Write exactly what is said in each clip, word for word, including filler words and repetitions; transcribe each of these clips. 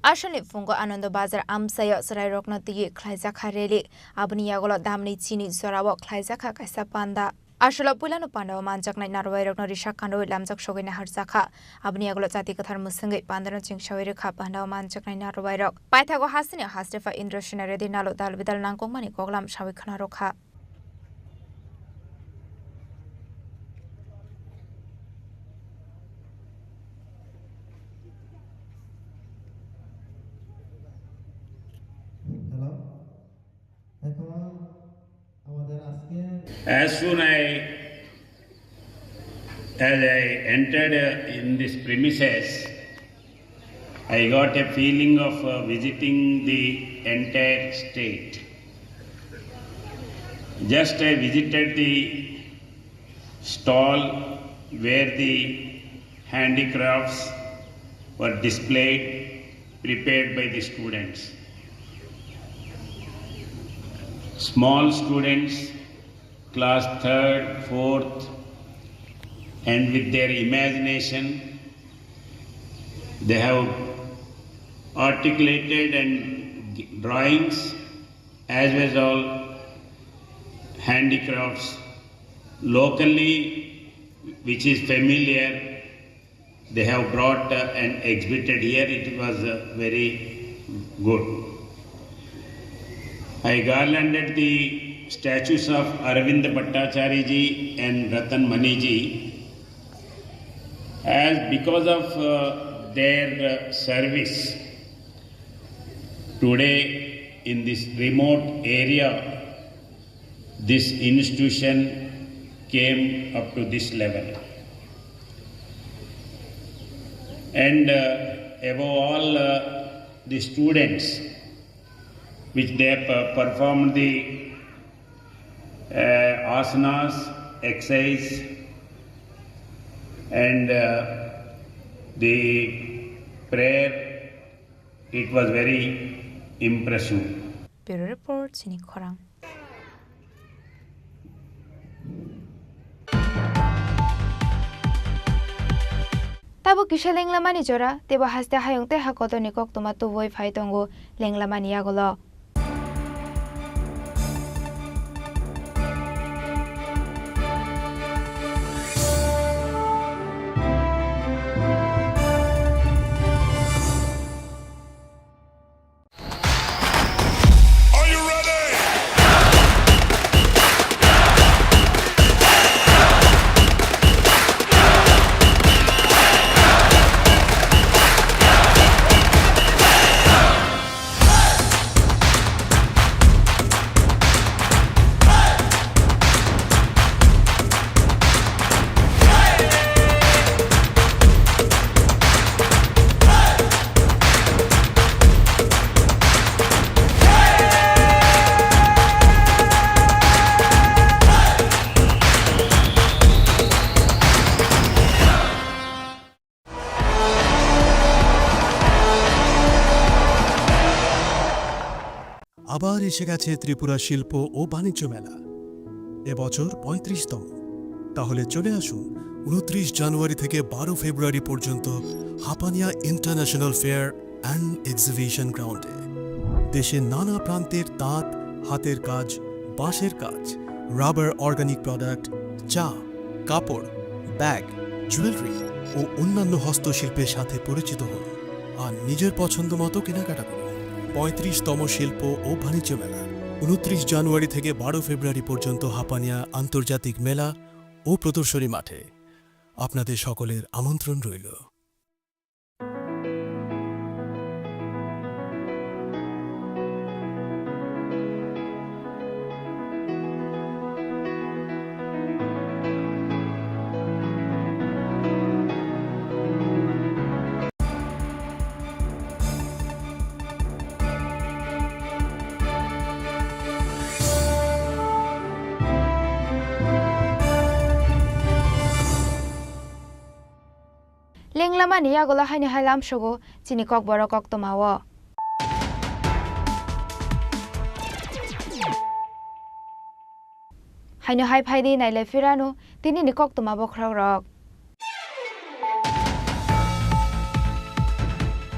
Aswkni phungo Anando Bazar amchaio chwrairokno twiwi khlaijakha rally. Aboni yagulo damni chini jorao khlaijakha kaisa panda. Aswkno puilano pandao manjaknai narwairokno risa kanrwi lamjak sogwi naharjakha. Aboni yagulo chati kwthar mwswngwi pandano chingsawi rwkha pandao manjaknai narwairok. Paithago hasteni hastepha Indrasena Reddy nalo dal bidal nangkukmani koklam sawi khwnarwkha. Hello? এখন আমাদের আজকে As soon I, as I entered, uh, in this premises, I got a feeling of, uh, visiting the entire state. Just I visited the stall where the handicrafts were displayed, prepared by the students. Small students, class third, fourth, and with their imagination, they have articulated and drawings as well as all handicrafts locally, which is familiar. They have brought, uh, and exhibited here. It was, uh, very good. I garlanded the statues of Arvind Bhattacharya ji and Ratan Mani ji, as because of, uh, their, uh, service today in this remote area, this institution came up to this level. And, uh, above all, uh, the students, which they have, uh, performed the, uh, asanas, exercise, and, uh, the prayer, it was very impressive. Bureau Report, Chini Khorang. Tabuk kisa lenglamani jora, teibo haste hayung tei ha kotorni koktwma tubui phai tongo lenglamani yagulo. আবার এসে গেছে ত্রিপুরা শিল্প ও বাণিজ্য মেলা, এবছর পঁয়ত্রিশতম। তাহলে চলে আসুন ঊনত্রিশ জানুয়ারি থেকে বারো ফেব্রুয়ারি পর্যন্ত Hapania international fair and exhibition গ্রাউন্ডে। দেশের নানা প্রান্তের তাঁত, হাতের কাজ, বাঁশের কাজ, রাবার অর্গানিক প্রোডাক্ট, চা, কাপড়, ব্যাগ, জুয়েলারি ও অন্যান্য হস্তশিল্পের সাথে পরিচিত হন আর নিজের পছন্দ মতো কেনাকাটা করুন। পঁয়ত্রিশতম শিল্প ও বাণিজ্য মেলা, ঊনত্রিশ জানুয়ারি থেকে বারো ফেব্রুয়ারি পর্যন্ত হাপানিয়া আন্তর্জাতিক মেলা ও প্রদর্শনী মাঠে। আপনাদের সকলের আমন্ত্রণ রইল। Lenglamani yagulo haino hai lamsogo chini kokborok koktwmao. Haino hai phaidi nailai phirano tinini koktwma bokhorokrok.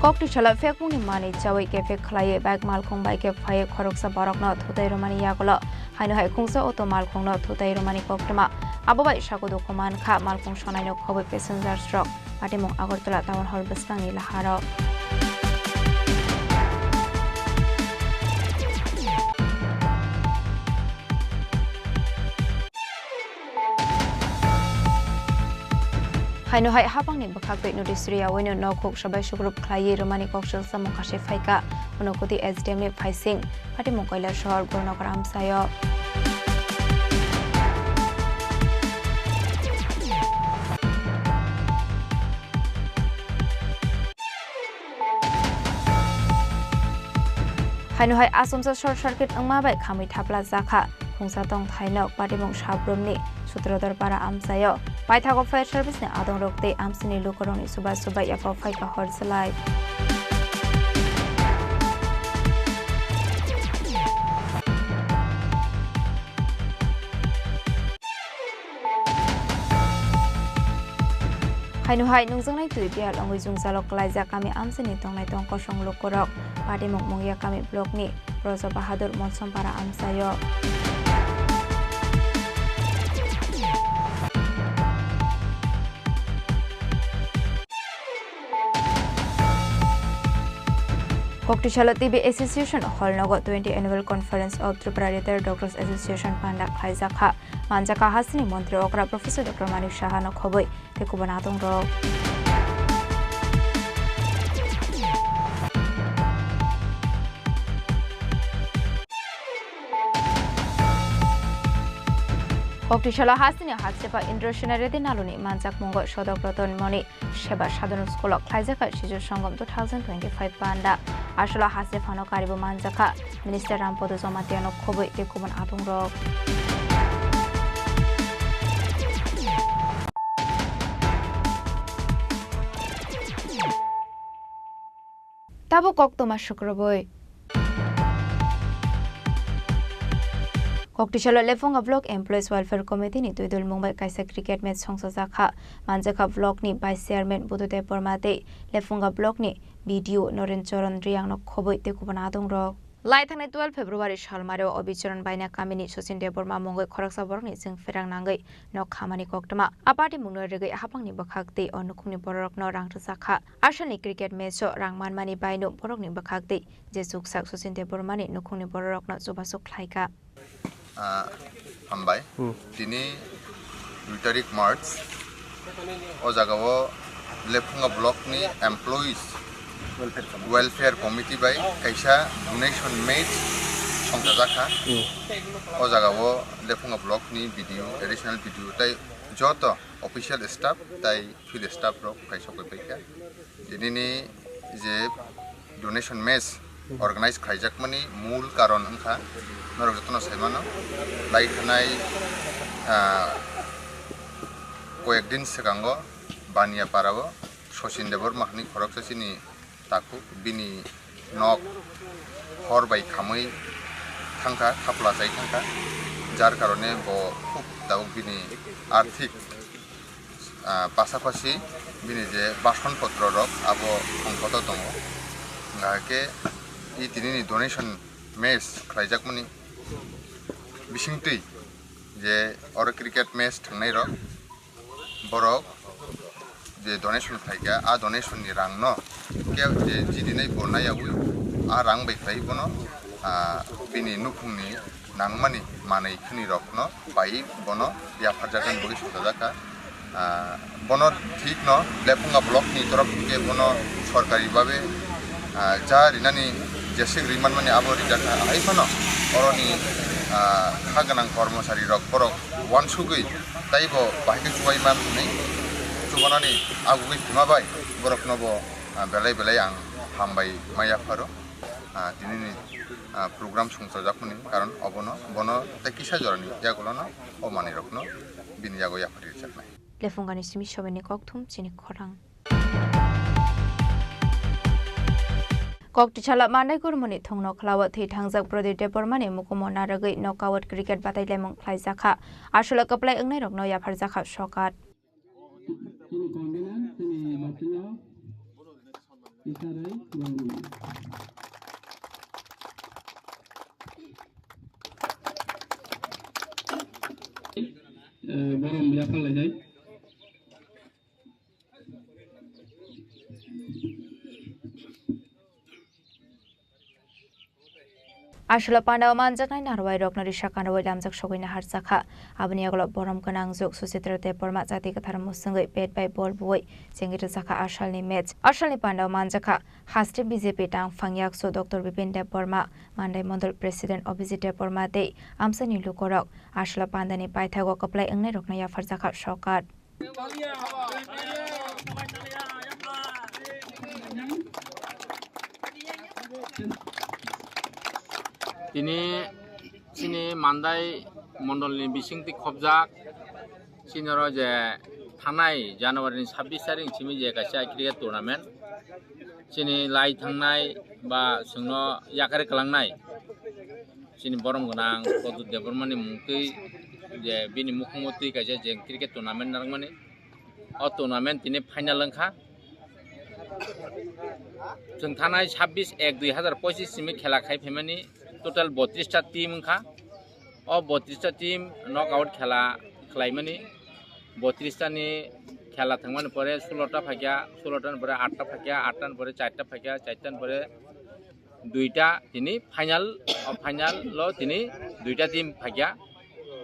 Koktwsalo phekmungni manwi chawi kephek khlaiwi bike malkhung bai khe phaiwi khoroksa borokno thutai rwmani yagulo haino hai khungsa auto malkhungno thutai rwmani koktwma. Abo bai sakudukhu mankha malkhung sonaino khobwi passengers rok. Patimung Agartala Town Hall bwskangni laharo. Haino hai hapangni bwkhak twi notice rwyawi no nok huk sabai sukrub khlaiwi rwmani kok swlsa mung khasi phaikha. Unokoti S D M ni phaising, Patimung Kailasahar, Gurunogor amchaio. Haino hai achomsa short circuit wngma bai khamwi thapla jakha. Khungsa tongthaino Patimung Sabrumni Sutradhar Para amchaio paithago fire service ni adongrok tei amchaini lukurokni chuba chuba yapha phaikha hor chwlai. Haino hai nungjaknai twi biyal wngwi jwngjalo kwlaijak kami amchaini tongnai tong kosong lukurok. Patimung Mungya kami block ni Brojo Bahadur Monsompara amchaio. Koktwsalo T B Association Hall nogo twenty Annual Conference of Tripura Retired Doctors Association panda khlaijak kha. Manjakha hasteni montri okra Professor Doctor Manik Saha no khobwi tei kubun adongrok. Koktwsalo hasteni Hatsepa Indrasena Reddy Naluni manjakmungo Sodok Roton Moni Seba Sadhana School o khlaijakha Sijo Sangam two thousand twenty-five panda. Asolo Hatsephano karibo manjakha Minister Rampodo Jamatia no khobwi tei kubun adongrok. Tabuk koktwma sukrubwi. Koktwsalo Lephunga Block Employees Welfare Committee ni twidulmung bai kaisa cricket match songchajakha. Manjakha block ni Vice Chairman Buddhadev Borma tei Lephunga block ni B D O Noren Choron Riyang no khobwi tei kubun adongrok. Lai thangnai twelve February salmari o Obicharan Baina kamini Sachin Debbarma mungwi khoroksa borokni chwng pherang nangwi nok khamani koktwma. A party mungno rigwi hapangni bwkhak tei o nukhungni bororokno rang rwjakha. Asalni cricket match o rang manmani baino borokni bwkhak tei je chuksak Sachin Debbarmani nukhungni bororokno chubachu khlaikha. Ah, hambai. Hmm. Tini dui tarik March, o jagao Lephunga Block ni Employees Welfare Committee. Welfare Committee bai kaisa donation match songchajakha. Hmm. O jagao Lephunga Block ni B D O, Additional B D O tai joto official staff tai field staff rok phai sokoi paikha. Tinini je donation match organize khlaijakmani mul karon wngkha norok jotono saimano, lai thanai, ah, koyek din swkango Baniya Parao Sachin Debbarma hwnwi khoroksa chini takhuk bini nok hor bai khamwi thangkha, thapla chai thangkha, jar karone bo khub tabuk bini arthik, ah, pasapasi bini je bason potro rok abo songkoto tongo. Hingkha khe i tinini donation match khlaijakmani bisingtwi je oro cricket match thangnai rok, borok je donation khlaikha, a donation ni rang no khe je chidinai bo naiyawi a rang bai khlai bono, ah, bini nukhungni nangmani manwi khwnwi rok no bai bono yapharjaknani bagwi songchajakha. Ah, bono thik no Lephunga Block ni torof hwnkhe bono sorkari babe, ah, ja rinani jesik rimanmani abo rijakha. Hai phano oroni, ah, kha gwnang kormosari rok borok uansugwi taibo bahai khe chubai man hwnwi chubanani agugwi phima bai borokno bo, ah, belai belai ang hambai ma yapharo. Ah, tinini, ah, program songchajakmani karon obono, bono tei kisa jorani yagulono o manwirokno bini yago yapharwi rwjaknai. Lephungani simi sobaini kokthum chini khorang. Koktwsalo Mandai Kurumoni thwngno khlawo thwi thangjak Prodip Debbarmani mukumo narwgwi knockout cricket batailaimung khlaijakha. Asolo kwplai wngnairokno yapharjakha sokat. Isarwi boromwi. Eh, borom yapharlainai. Aswla pandao manjaknai narwai rokno risa kanrwui lamjak sogwi naharjakha. Aboni yagulo borom gwnang juk Suchitra Debbarma chati kwthar musungwi bat bai bol buwi chengwi rwjakha asalni match. Asalni pandao manjakha haste B J P tangphang yaksu Doctor Bipin Debbarma, Mandai Mondol President Abhijit Debbarma tei amchaini lukurok. Aswla pandani paithago kwplai wngnai rokno yapharjakha sokat. Tini chini Mandai mondolni bisingtwi khobjak, chini oro je thanai January ni sabbish tarik simi je kaisa cricket tournament, chini lai thangnai ba chwngno yakari kwlangnai. Chini borom gwnang Pradyot Debbarmani mungtwi je bini mukhungmotwi kaisa je cricket tournament narwkmani. O tournament tini final wngkha. Chwng thanai sabbish ek dui hazar pochish simi khela khai phaimani total bottrish ta team wngkha. O bottrish ta team knockout khela khlaimani. Bottrish ta ni khela thangmani pore sullo ta phaikha, sullo ta ni pore aat ta phaikha, aat ta ni pore char ta phaikha, char ta ni pore duita tini final, o final o tini duita team phaikha.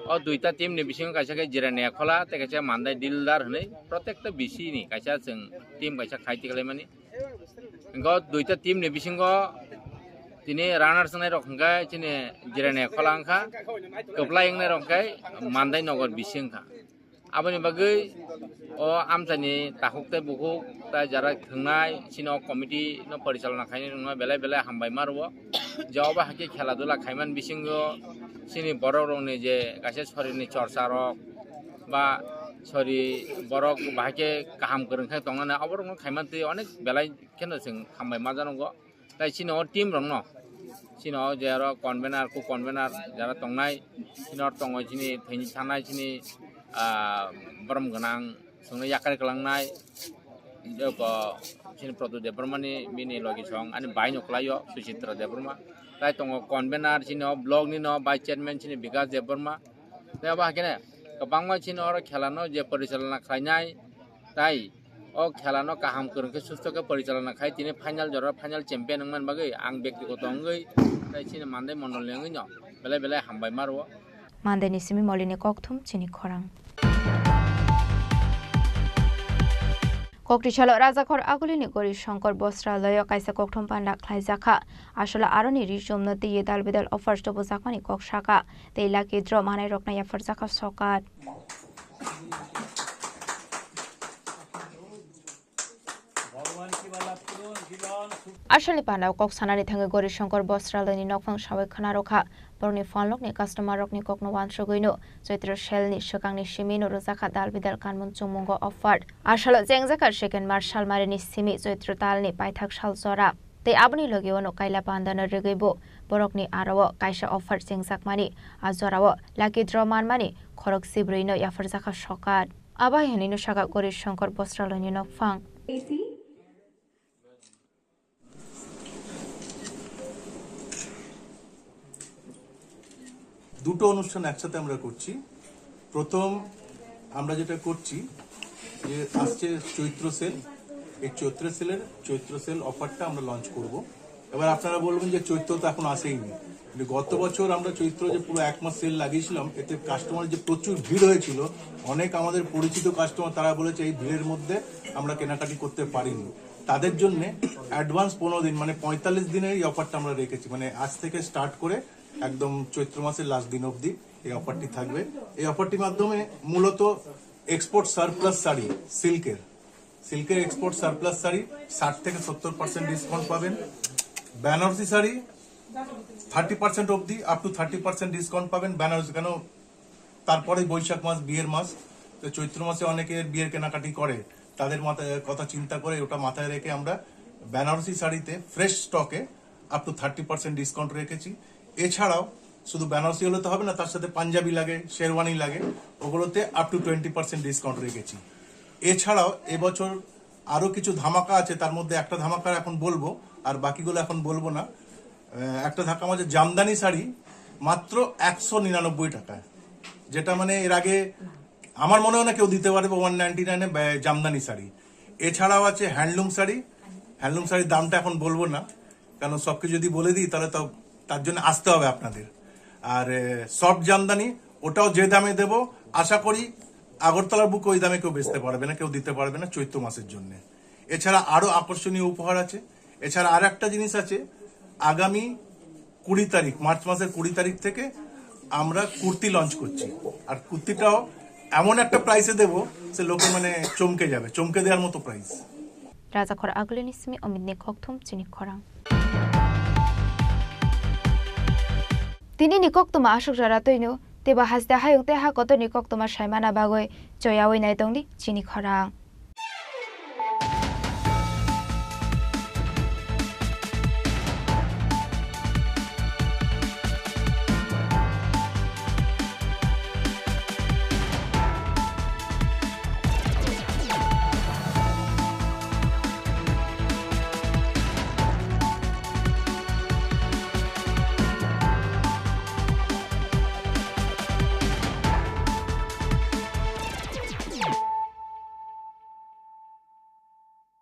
O duita team ni bisingo kaisa khe Jirania Khola tei kaisa Mandai Dildar hwnwi, protekta B C ni kaisa chwng team kaisa khai tikhlaimani. Hwnkhe o duita team ni bisingo tini runners wngnai rok hwnkhe chini Jirania Khola wngkha, kwplai wngnai rok hwnkhe Mandai Nogor B C wngkha. Aboni bagwi o amchaini takhuk tei bukhuk tei jara thwngnai chini o committee no porichalona khainai rokno belai belai hambai ma rwo. Je obo hakhe khela dula khaiman bisingo chini borok rokni je kaisa sorirni chorcha rok ba sori borok bahai khe kaham kwrwng khe tongnani oborokno khaiman twi onek belai kheno chwng hambai ma janogo. Tai chini o team rokno, chini o je aro convener, co-convener jara tongnai, chini o tongo chini thwini thanai chini, ah, borom gwnang chwngno yakari kwlangnai, joko chini Pradyot Debbarmani bini logi song ani bai no kwlaio Suchitra Debbarma. Tai tongo convener chini o block ni no vice chairman chini Bikas Debbarma. Tai abo hakhe kwbangma chini oro khela no je porichalona khlainai, tai o khela no kaham kwrwng khe susto khe porichalona khai tini final jora final champion wngmani bagwi ang bektigoto wngwi tai chini Mandai mondol ni wngwi no belai belai hambai ma rwo. Mandai ni simi Molini kokthum chini khorang. Kokri salo Rajakhor Agulini Gori Shankar Bostraloyo kaisa kokthum panda khlaijakha. Aswla aroni rijumno twiwi dal bidal offers tubujakmani kok saka tei lucky draw manai rokno yapharjakha sokat. Asalni pandao kok sanani thangwi Gori Shankar Bostraloini nokphang sawi khna rwkha. Borokni phalnokni customer rokni kokno wansugwino Chaitra selni swkangni simino rwjakha dal bidal kanmung chummungo offer. Asalo chengjakha second March salmarini simi Chaitra talni paithak sal jora. Tei aboni logi ono kaila pandano rigwi bo borokni aro-o kaisa offer chengjakmani, a jorao lucky draw manmani khorok sibrwino yapharjakha sokat. Abo hai hwnwino saka Gori Shankar Bostraloini nokphang. দুটো অনুষ্ঠান একসাথে আমরা করছি। প্রথম আমরা যেটা করছি যে আসছে চৈত্র সেল, এই চৈত্র সেলের চৈত্র সেল অফারটা আমরা লঞ্চ করব। এবার আপনারা বলবেন যে চৈত্র তো এখন আসেইনি, কিন্তু গত বছর আমরা চৈত্র যে পুরো এক মাস সেল লাগিয়েছিলাম, এতে কাস্টমার যে প্রচুর ভিড় হয়েছিল, অনেক আমাদের পরিচিত কাস্টমার তারা বলেছে এই ভিড়ের মধ্যে আমরা কেনাকাটি করতে পারিনি। তাদের জন্য অ্যাডভান্স পনেরো দিন, মানে পঁয়তাল্লিশ দিনের এই অফারটা আমরা রেখেছি, মানে আজ থেকে স্টার্ট করে একদম চৈত্র মাসের লাস্ট দিন অবধি এই অফারটি থাকবে। এই অফারটির মাধ্যমে মূলত এক্সপোর্ট সারপ্লাস শাড়ি, সিল্কের সিল্কের এক্সপোর্ট সারপ্লাস শাড়ি ষাট থেকে সত্তর পার্সেন্ট ডিসকাউন্ট পাবেন। বেনারসি শাড়ি থার্টি পার্সেন্ট অবধি, up to thirty percent discount পাবেন বেনারসি, কেন তারপরে বৈশাখ মাস, বিয়ের মাস। তো চৈত্র মাসে অনেকে বিয়ের কেনাকাটি করে, তাদের মাথায় কথা চিন্তা করে, ওটা মাথায় রেখে আমরা বেনারসি শাড়িতে ফ্রেশ স্টকে up to thirty percent discount রেখেছি। এছাড়াও শুধু বেনারসি হলে তো হবে না, তার সাথে পাঞ্জাবি লাগে, শেরওয়ানি লাগে, ওগুলোতে up to twenty percent discount রেখেছি। এছাড়াও এবছর আরো কিছু ধামাকা আছে, তার মধ্যে একটা ধামাকা এখন বলবো, আর বাকিগুলো এখন বলবো না। আহ, একটা ধামাকা হচ্ছে জামদানি শাড়ি মাত্র একশো নিরানব্বই টাকায়, যেটা মানে এর আগে আমার মনে হয় না কেউ দিতে পারবে ওয়ান নাইনটি নাইনে জামদানি শাড়ি। এছাড়াও আছে হ্যান্ডলুম শাড়ি। হ্যান্ডলুম শাড়ির দামটা এখন বলবো না, কারণ সবকে যদি বলে দিই তাহলে তো তার জন্য আসতে হবে আপনাদের। আর সফট জামদানি, ওটাও যে দামে দেব, আশা করি আগরতলার বুকে ওই দামে কেউ বেচতে পারবে না, কেউ দিতে পারবে না চৈত্র মাসের জন্য। এছাড়া আরো আকর্ষণীয় উপহার আছে। এছাড়া আর একটা জিনিস আছে, আগামী কুড়ি তারিখ, মার্চ মাসের কুড়ি তারিখ থেকে আমরা কুর্তি লঞ্চ করছি। আর কুর্তিটাও এমন একটা প্রাইসে দেব, সে লোকে মানে চমকে যাবে, চমকে দেওয়ার মতো price. Rajakhor Agulini simi Omitni Kokthum chini khorang. Tini ni koktuma aswk jora twino, teibo haste hayung tei ha kotor ni koktuma saimana bagwi choyawi nai tongdi chini khorang.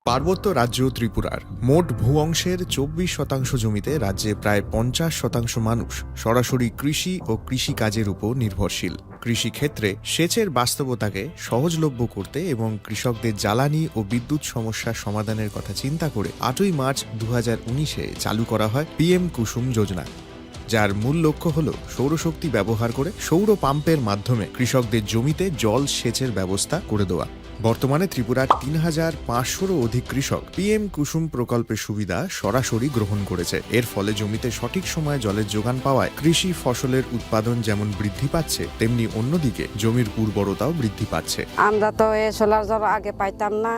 পার্বত্য রাজ্য ত্রিপুরার মোট ভূ অংশের চব্বিশ শতাংশ জমিতে রাজ্যে প্রায় পঞ্চাশ শতাংশ মানুষ সরাসরি কৃষি ও কৃষিকাজের উপর নির্ভরশীল। কৃষিক্ষেত্রে সেচের বাস্তবতাকে সহজলভ্য করতে এবং কৃষকদের জ্বালানি ও বিদ্যুৎ সমস্যা সমাধানের কথা চিন্তা করে আটই মার্চ দু হাজার উনিশে চালু করা হয় পিএম কুসুম যোজনা, যার মূল লক্ষ্য হল সৌরশক্তি ব্যবহার করে সৌর পাম্পের মাধ্যমে কৃষকদের জমিতে জল সেচের ব্যবস্থা করে দেওয়া। বর্তমানে ত্রিপুরার তিন হাজার পাঁচশোরও অধিক কৃষক পিএম কুসুম প্রকল্পের সুবিধা সরাসরি গ্রহণ করেছে। এর ফলে জমিতে সঠিক সময়ে জলের যোগান পাওয়ায় কৃষি ফসলের উৎপাদন যেমন বৃদ্ধি পাচ্ছে, তেমনি অন্যদিকে জমির উর্বরতাও বৃদ্ধি পাচ্ছে। আমরা তো এই সোলার জল আগে পাইতাম না,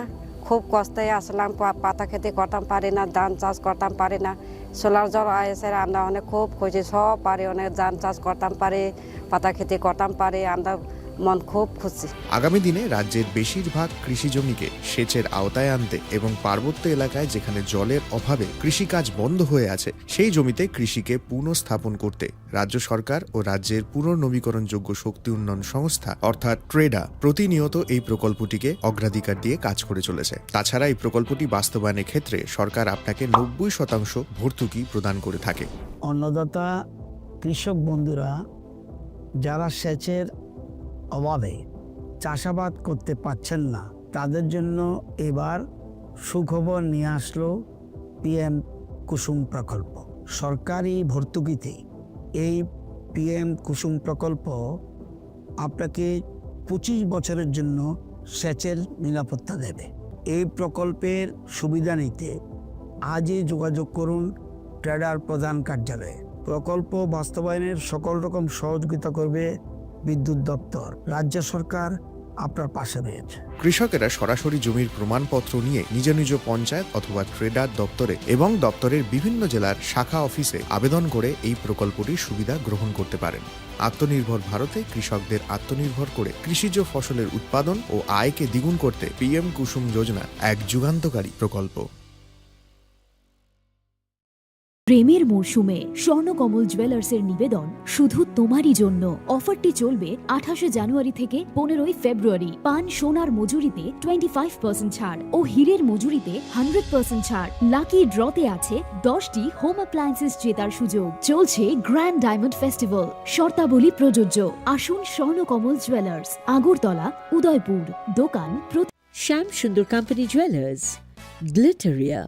খুব কষ্টে আসলাম, পা-, পাতা খেতে করতাম পারি না, ধান চাষ করতাম পারি না। সোলার জল এসে আমরা অনেক খুব খুশি, সব পারি, অনেক ধান চাষ করতাম পারি, পাতা খেতে করতাম পারি, আমরা মন খুব খুশি। আগামী দিনে রাজ্যের বেশিরভাগ কৃষি জমিকে সেচের আওতায় আনতে এবং পার্বত্য এলাকায় যেখানে জলের অভাবে কৃষিকাজ বন্ধ হয়ে আছে, সেই জমিতে কৃষিকে পুনঃস্থাপন করতে রাজ্য সরকার ও রাজ্যের পুনর্নবীকরণযোগ্য শক্তি উন্নয়ন সংস্থা অর্থাৎ ট্রেডা প্রতিনিয়ত এই প্রকল্পটিকে অগ্রাধিকার দিয়ে কাজ করে চলেছে। তাছাড়া এই প্রকল্পটি বাস্তবায়নের ক্ষেত্রে সরকার আপনাকে নব্বই শতাংশ ভর্তুকি প্রদান করে থাকে। অন্নদাতা কৃষক বন্ধুরা যারা সেচের অভাবে চাষাবাদ করতে পারছেন না, তাদের জন্য এবার সুখবর নিয়ে আসলো পিএম কুসুম প্রকল্প। সরকারি ভর্তুকিতে এই পিএম কুসুম প্রকল্প আপনাকে পঁচিশ বছরের জন্য সেচের নিরাপত্তা দেবে। এই প্রকল্পের সুবিধা নিতে আজই যোগাযোগ করুন ট্রেডার প্রধান কার্যালয়ে। প্রকল্প বাস্তবায়নের সকল রকম সহযোগিতা করবে বিদ্যুৎ দপ্তর। রাজ্য সরকার আপনার পাশে রয়েছে। কৃষকেরা সরাসরি জমির প্রমাণপত্র নিয়ে নিজ নিজ পঞ্চায়েত অথবা ট্রেডার দপ্তরে এবং দপ্তরের বিভিন্ন জেলার শাখা অফিসে আবেদন করে এই প্রকল্পটির সুবিধা গ্রহণ করতে পারেন। আত্মনির্ভর ভারতে কৃষকদের আত্মনির্ভর করে কৃষিজ ফসলের উৎপাদন ও আয়কে দ্বিগুণ করতে পিএম কুসুম যোজনা এক যুগান্তকারী প্রকল্প। প্রেমের মরশুমে স্বর্ণকমল জুয়েলার্সের নিবেদন শুধু তোমারই জন্য। অফারটি চলবে আঠাশে জানুয়ারি থেকে পনেরোই ফেব্রুয়ারি। পান সোনার মজুরিতে টোয়েন্টি ফাইভ পার্সেন্ট ছাড় ও হীরের মজুরিতে হান্ড্রেড পার্সেন্ট ছাড়। লাকি ড্রতে আছে দশটি হোম অ্যাপ্লায়েন্সেস জেতার সুযোগ। চলছে গ্র্যান্ড ডায়মন্ড ফেস্টিভ্যাল, শর্তাবলী প্রযোজ্য। আসুন স্বর্ণকমল জুয়েলার্স, আগরতলা, উদয়পুর। দোকান প্রতি Shyam Sundar company jewellers, Glitteria,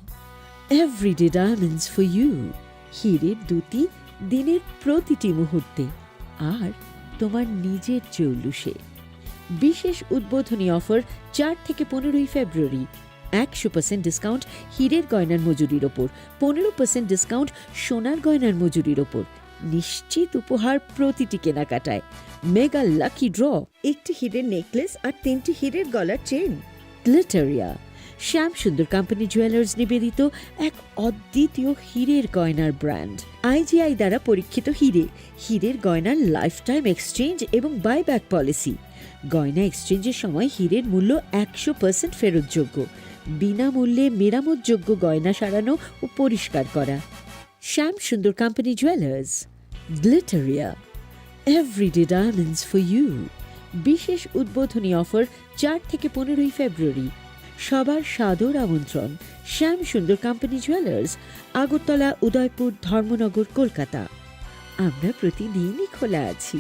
everyday diamonds for you. হীরের দ্যুতি দিনের প্রতিটি মুহূর্তে, আর তোমার নিজের জৌলুসে। বিশেষ উদ্বোধনী অফার চার থেকে পনেরোই ফেব্রুয়ারি, একশো পার্সেন্ট ডিসকাউন্ট হীরের গয়নার মজুরির ওপর, পনেরো পার্সেন্ট ডিসকাউন্ট সোনার গয়নার মজুরির ওপর। নিশ্চিত উপহার প্রতিটি কেনাকাটায়। মেগা লাকি ড্র, একটি হীরের নেকলেস আর তিনটি হীরের গলার চেন। গ্লিটারিয়া, শ্যাম সুন্দর কোম্পানি জুয়েলার্স নিবেদিত এক অদ্বিতীয় হীরের গয়নার ব্র্যান্ড। আইজিআই দ্বারা পরীক্ষিত হীরে, হীরের গয়নার লাইফ টাইম এক্সচেঞ্জ এবং বাইব্যাক পলিসি। গয়না এক্সচেঞ্জের সময় হীরের মূল্য একশো পার্সেন্ট ফেরতযোগ্য। বিনামূল্যে মেরামতযোগ্য গয়না সারানো ও পরিষ্কার করা। Shyam Sundar company jewellers, Glitteria, everyday diamonds for you. বিশেষ উদ্বোধনী অফার চার থেকে পনেরোই ফেব্রুয়ারি। সবার সাদর আমন্ত্রণ। শ্যাম সুন্দর কোম্পানি জুয়েলার্স, আগরতলা, উদয়পুর, ধর্মনগর, কলকাতা। আমরা প্রতিদিনই খোলা আছি।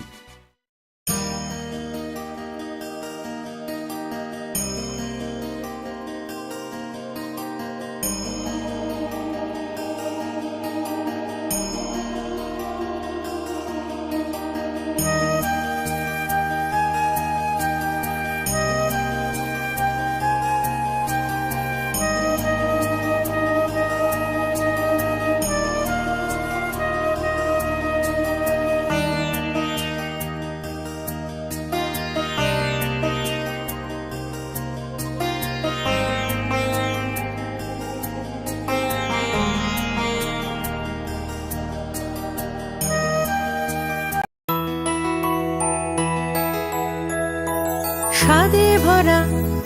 স্বাদে ভরা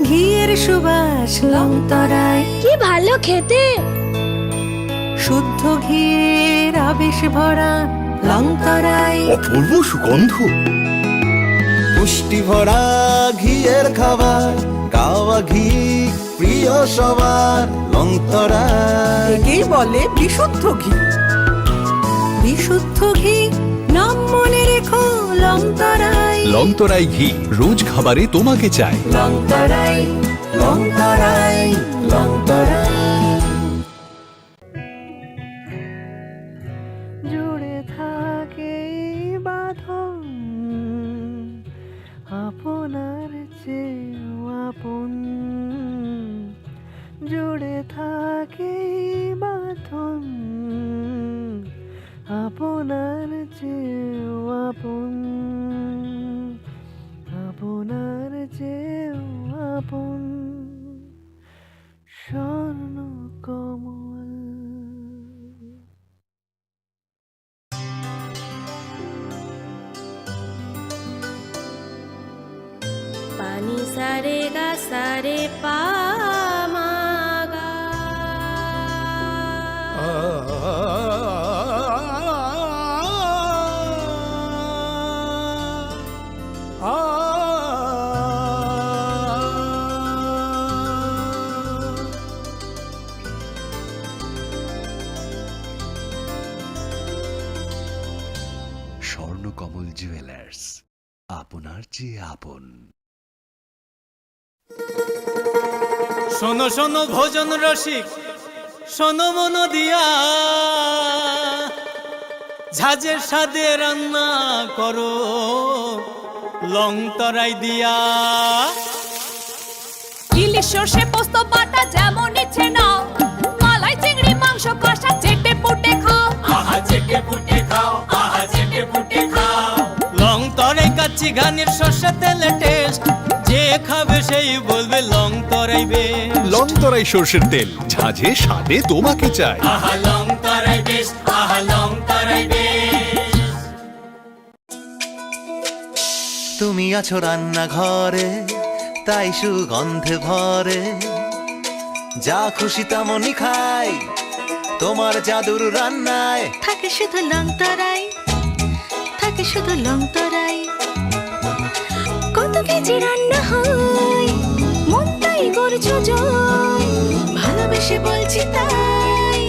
ঘিয়ের সুবাস লংতরাই। কি ভালো খেতে! শুদ্ধ ঘিয়ের আবেশ ভরা লংতরাই। অপূর্ব সুগন্ধ। পুষ্টি ভরা ঘিয়ের খাবার, কাওয়া ঘি প্রিয় সবার, লংতরাই। একেই বলে বিশুদ্ধ ঘি। বিশুদ্ধ ঘি, নাম মনে রেখো, লংতরাই। লংতরাই ঘি, রোজ খাবারে তোমাকে চাই। লংতরাই, লংতরাই, লংতরাই। জুড়ে থাকে এই বাঁধন, আপনার চেয়েও আপন। জুড়ে থাকে এই বাঁধন, আপনার চেয়েও আপন, আপনার চেয়েও আপন। স্বর্ণ কমল। পানি সারে গা সারে পা মা গা। স্বর্ণকমল জুয়েলার্স, আপনার চেয়ে আপন। শোনো শোনো ভোজন রসিক, শোনো মন দিয়া, ঝাঁঝের স্বাদে রান্না করো লং তরাই দিয়া। ইলিশ সর্ষে পোস্ত বাটা যেমন ইচ্ছে নাও, মালাই চিংড়ি মাংস কষা চেটে পুটে খাও। আহা চেটে পুটে খাও, আহা চেটে পুটে খাও। লং তরাই কাচ্চি ঘানির সর্ষে তেলে টেস্ট, যে খাবে সেই বলবে লং তরাই বেস্ট। লং তরাই সর্ষের তেল, ঝাঁঝে স্বাদে তোমাকে চাই। আহা লং তরাই বেস্ট, আহা লং তরাই বেস্ট। তুমি আছো রান্নাঘরে, তাই সুগন্ধে ভরে। যা খুশি তেমনই খাই, তোমার জাদুর রান্নায়। থাকে শুধু লং তরাই, থাকে শুধু লং তরাই। কত কেজি রান্না হয়, মন তাই করছো জয়। ভালোবেসে বলছি তাই,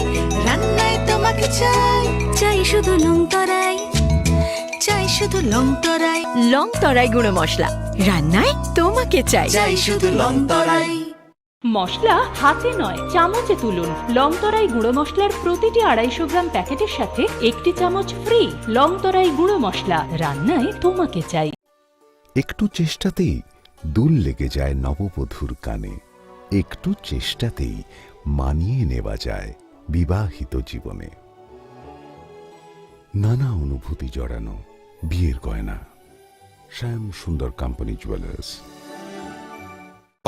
রান্নায় তোমাকে চাই। চাই শুধু লং তরাই, চাই শুধু লং তরাই। লং তরাই গুঁড়ো মশলা, রান্নায় তোমাকে চাই। চাই শুধু লং তরাই। মশলা হাতে নয়, চামচে তুলুন। লং তরাই গুঁড়ো মশলার প্রতিটি আড়াইশো গ্রাম প্যাকেটের সাথে একটি চামচ ফ্রি। লং তরাই গুঁড়ো মশলা, রান্নায় তোমাকে চাই। একটু চেষ্টাতেই দুল লেগে যায় নববধূর কানে, একটু চেষ্টাতেই মানিয়ে নেওয়া যায় বিবাহিত জীবনে। নানা অনুভূতি জড়ানো বিয়ের গয়না। শ্যাম সুন্দর কোম্পানি জুয়েলার্স।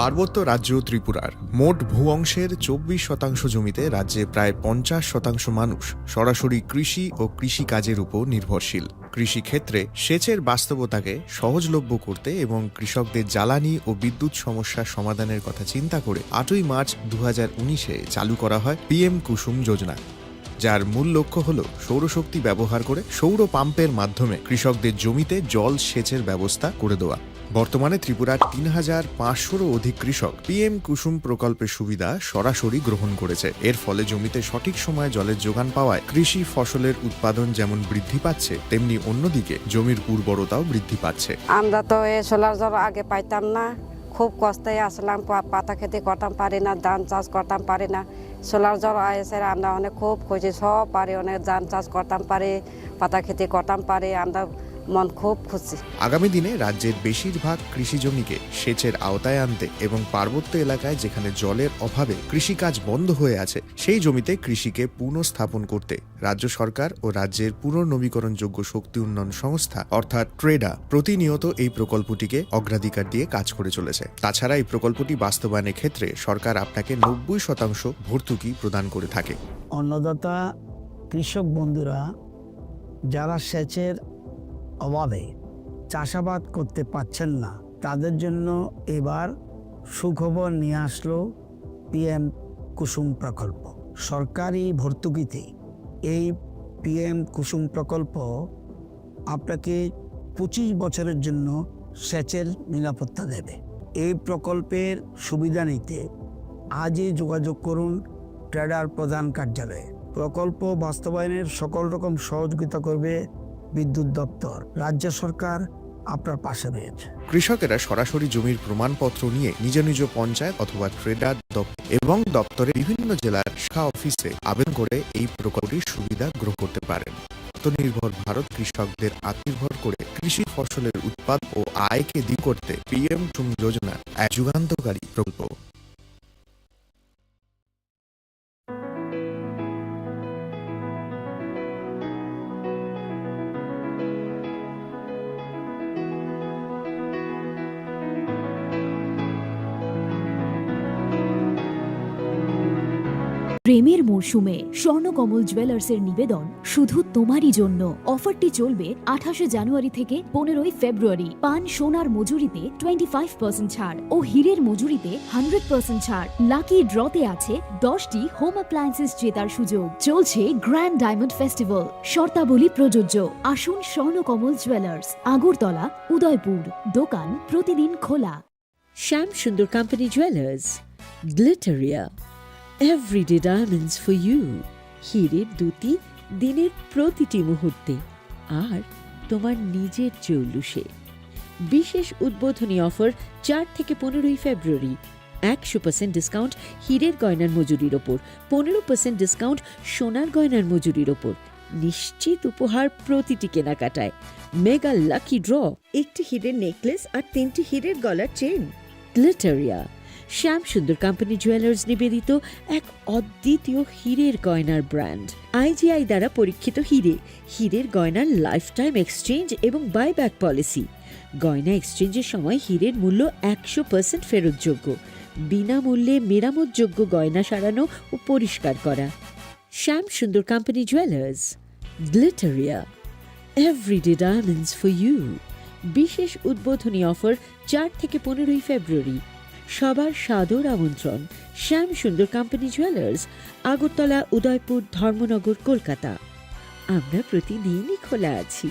পার্বত্য রাজ্য ত্রিপুরার মোট ভূ অংশের চব্বিশ শতাংশ জমিতে রাজ্যে প্রায় পঞ্চাশ শতাংশ মানুষ সরাসরি কৃষি ও কৃষিকাজের উপর নির্ভরশীল। কৃষিক্ষেত্রে সেচের বাস্তবতাকে সহজলভ্য করতে এবং কৃষকদের জ্বালানি ও বিদ্যুৎ সমস্যা সমাধানের কথা চিন্তা করে আটই মার্চ দু হাজার উনিশে চালু করা হয় পিএম কুসুম যোজনা, যার মূল লক্ষ্য হল সৌরশক্তি ব্যবহার করে সৌর পাম্পের মাধ্যমে কৃষকদের জমিতে জল সেচের ব্যবস্থা করে দেওয়া। বর্তমানে ত্রিপুরার তিন হাজার পাঁচশোরও অধিক কৃষক পিএম কুসুম প্রকল্পের সুবিধা সরাসরি গ্রহণ করেছে। এর ফলে জমিতে সঠিক সময়ে জলের যোগান পাওয়ায় কৃষি ফসলের উৎপাদন যেমন বৃদ্ধি পাচ্ছে, তেমনি অন্যদিকে জমির উর্বরতাও বৃদ্ধি পাচ্ছে। আমরা তো এই সোলার জল আগে পাইতাম না, খুব কষ্টে আসলাম, পা-, পাতা খেতে করতাম পারি না, ধান চাষ করতাম পারি না। সোলার জল এসে আমরা অনেক খুব খুশি, সব পারি, অনেক ধান চাষ করতাম পারি, পাতা খেতে করতাম পারি, আমরা মন খুব খুশি। আগামী দিনে রাজ্যের বেশিরভাগ কৃষি জমিকে সেচের আওতায় আনতে এবং পার্বত্য এলাকায় যেখানে জলের অভাবে কৃষিকাজ বন্ধ হয়ে আছে, সেই জমিতে কৃষিকে পুনঃস্থাপন করতে রাজ্য সরকার ও রাজ্যের পুনর্নবীকরণযোগ্য শক্তি উন্নয়ন সংস্থা অর্থাৎ ট্রেডা প্রতিনিয়ত এই প্রকল্পটিকে অগ্রাধিকার দিয়ে কাজ করে চলেছে। তাছাড়া এই প্রকল্পটি বাস্তবায়নের ক্ষেত্রে সরকার আপনাকে নব্বই শতাংশ ভর্তুকি প্রদান করে থাকে। অন্নদাতা কৃষক বন্ধুরা যারা সেচের অভাবে চাষাবাদ করতে পারছেন না, তাদের জন্য এবার সুখবর নিয়ে আসলো পিএম কুসুম প্রকল্প। সরকারি ভর্তুকিতে এই পিএম কুসুম প্রকল্প আপনাকে পঁচিশ বছরের জন্য সেচের নিরাপত্তা দেবে। এই প্রকল্পের সুবিধা নিতে আজই যোগাযোগ করুন ট্রেডার প্রধান কার্যালয়ে। প্রকল্প বাস্তবায়নের সকল রকম সহযোগিতা করবে বিদ্যুৎ দপ্তর। রাজ্য সরকার আপনার পাশে রয়েছে। কৃষকেরা সরাসরি জমির প্রমাণপত্র নিয়ে নিজ নিজ পঞ্চায়েত অথবা ট্রেডার দপ্তর এবং দপ্তরের বিভিন্ন জেলার শাখা অফিসে আবেদন করে এই প্রকল্পটির সুবিধা গ্রহণ করতে পারেন। আত্মনির্ভর ভারত কৃষকদের আত্মনির্ভর করে কৃষি ফসলের উৎপাদ ও আয়কে দ্বিগুণ করতে পিএম কুসুম যোজনা এক যুগান্তকারী প্রকল্প। প্রেমের মরশুমে স্বর্ণকমল জুয়েলার্সের নিবেদন শুধু তোমারই জন্য। অফারটি চলবে আঠাশে জানুয়ারি থেকে পনেরোই ফেব্রুয়ারি। পান সোনার মজুরিতে টোয়েন্টি ফাইভ পার্সেন্ট ছাড় ও হীরের মজুরিতে হান্ড্রেড পার্সেন্ট ছাড়। লাকি ড্রতে আছে দশটি হোম অ্যাপ্লায়েন্সেস জেতার সুযোগ। চলছে গ্র্যান্ড ডায়মন্ড ফেস্টিভ্যাল, শর্তাবলী প্রযোজ্য। আসুন স্বর্ণকমল জুয়েলার্স, আগরতলা, উদয়পুর। দোকান প্রতিদিন খোলা। Shyam Sundar company jewellers, Glitteria, everyday diamonds for you. হীরের দ্যুতি দিনের প্রতিটি মুহূর্তে, আর তোমার নিজের জৌলুসে। বিশেষ উদ্বোধনী অফার চার থেকে পনেরোই ফেব্রুয়ারি। একশো পার্সেন্ট ডিসকাউন্ট হীরের গয়নার মজুরির ওপর, পনেরো পার্সেন্ট ডিসকাউন্ট সোনার গয়নার মজুরির ওপর। নিশ্চিত উপহার প্রতিটি কেনাকাটায়। মেগা লাকি ড্র, একটি হীরের নেকলেস আর তিনটি হীরের গলার চেইন। গ্লিটারিয়া, শ্যাম সুন্দর কোম্পানি জুয়েলার্স নিবেদিত এক অদ্বিতীয় হীরের গয়নার ব্র্যান্ড। আইজিআই দ্বারা পরীক্ষিত হীরে, হীরের গয়নার লাইফ টাইম এক্সচেঞ্জ এবং বাইব্যাক পলিসি। গয়না এক্সচেঞ্জের সময় হীরের মূল্য একশো পার্সেন্ট ফেরতযোগ্য। বিনামূল্যে মেরামতযোগ্য গয়না সারানো ও পরিষ্কার করা। Shyam Sundar company jewellers, Glitteria, everyday diamonds for you. বিশেষ উদ্বোধনী অফার চার থেকে পনেরোই ফেব্রুয়ারি। সবার সাদর আমন্ত্রণ। শ্যাম সুন্দর কোম্পানি জুয়েলার্স, আগরতলা, উদয়পুর, ধর্মনগর, কলকাতা। আমরা প্রতিদিনই খোলা আছি।